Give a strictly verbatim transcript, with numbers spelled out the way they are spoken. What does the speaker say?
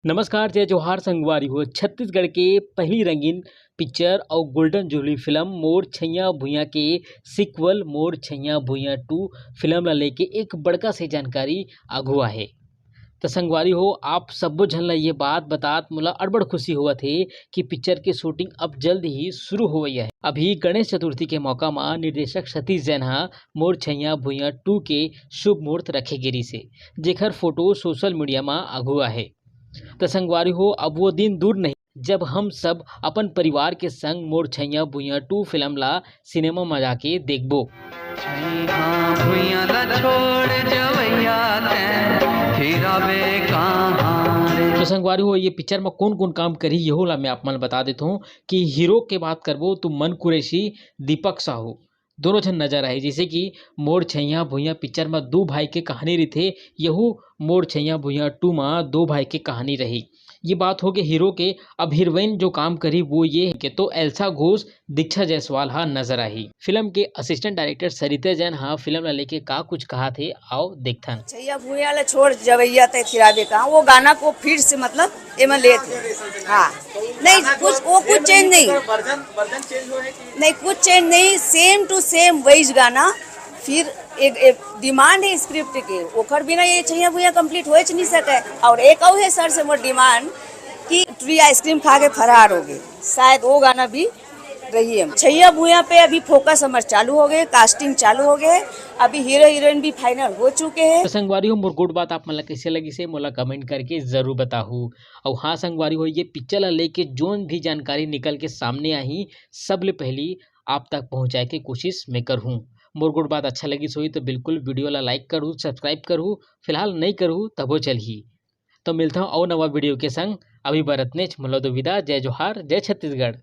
नमस्कार, जय जोहार संगवारी हो। छत्तीसगढ़ के पहली रंगीन पिक्चर और गोल्डन जुबली फिल्म मोर छैया भुइयां के सीक्वल मोर छैया भुइयां टू फिल्म ला लेके एक बड़का से जानकारी आगू आहे। त संगवारी हो, आप सब्बो झन ला ये बात बतात मोला अड़बड़ खुशी होवत हे कि पिक्चर के शूटिंग अब जल्द ही शुरू होवइया है। अभी गणेश चतुर्थी के मौका मा निर्देशक सतीश जैन हा मोर छैया भुइयां टू के शुभ मुहूर्त रखे गिरिस हे, जेखर फोटो सोशल मीडिया मा आगू आहे। त संगवारी हो, अब वो दिन दूर नहीं, जब हम सब अपन परिवार के संग मोर छैया भुइयां टू फिल्म ला सिनेमा मा जाके देखबो। छैया भुइयां ला छोड़ जवैया तैं, फिर आबे कहाँ रे? तो संगवारी हो, ये पिक्चर में कौन कौन काम करी, यहू ला मैं आप मन ल बता देता हूँ कि हीरो के बात करबो तो मन कुरैशी, दीपक साहू, दोनों झन नजर आही। जैसे कि मोर छैया भुइयां पिक्चर में दो भाई के कहानी रहिथे, यहू मोर छैया भुइयां टू में दो भाई के कहानी रही। ये बात हो गई हीरो के। अब हीरोइन जो काम करी वो ये है कि तो एल्सा घोष, दीक्षा जायसवाल हा नजर आही। फिल्म के असिस्टेंट डायरेक्टर सरिता जैन हा फिल्म ला लेके का कुछ कहा थे, आओ देखथन। छैया भुइयां ला छोड़ जवैया तैं, फिर आबे कहाँ, वो गाना को फिर से मतलब एमा लेत हे। हाँ, नहीं कुछ, वो कुछ चेंज नहीं, वर्जन वर्जन चेंज हुआ है कि नहीं कुछ चेंज नहीं, सेम टू सेम वही गाना। फिर एक, एक डिमांड है स्क्रिप्ट के, ओकर बिना ये छैया भुइयां कंप्लीट होए नहीं सके। और एक और है सर से मोर डिमांड कि टुरी आइसक्रीम खा के फरार हो गए, शायद वो गाना भी रही है। छैया भुइयां पे अभी फोकस हमार चालू हो गए, कास्टिंग चालू हो गए, अभी हीरो हीरोइन भी फाइनल हो चुके हैं। तो संगवारी हो, मोर गोठ बात आप मन ला कैसे लगिस हे, मोला कमेंट करके जरूर बताहू। और हाँ संगवारी हो, ये पिक्चर ला लेके जोन भी जानकारी निकल के सामने आही, सबले पहली आप तक पहुँचाए के कोशिश मैं करहूँ। मोर गोठ बात अच्छा लगिस होही तो बिल्कुल वीडियो ला लाइक करहू, सब्सक्राइब करहू, फिलहाल नहीं करहू तभो चलही। तो मिलता हूँ और नवा वीडियो के संग। अभी बर अतनेच, मोला दो विदा। जय जोहार, जय छत्तीसगढ़।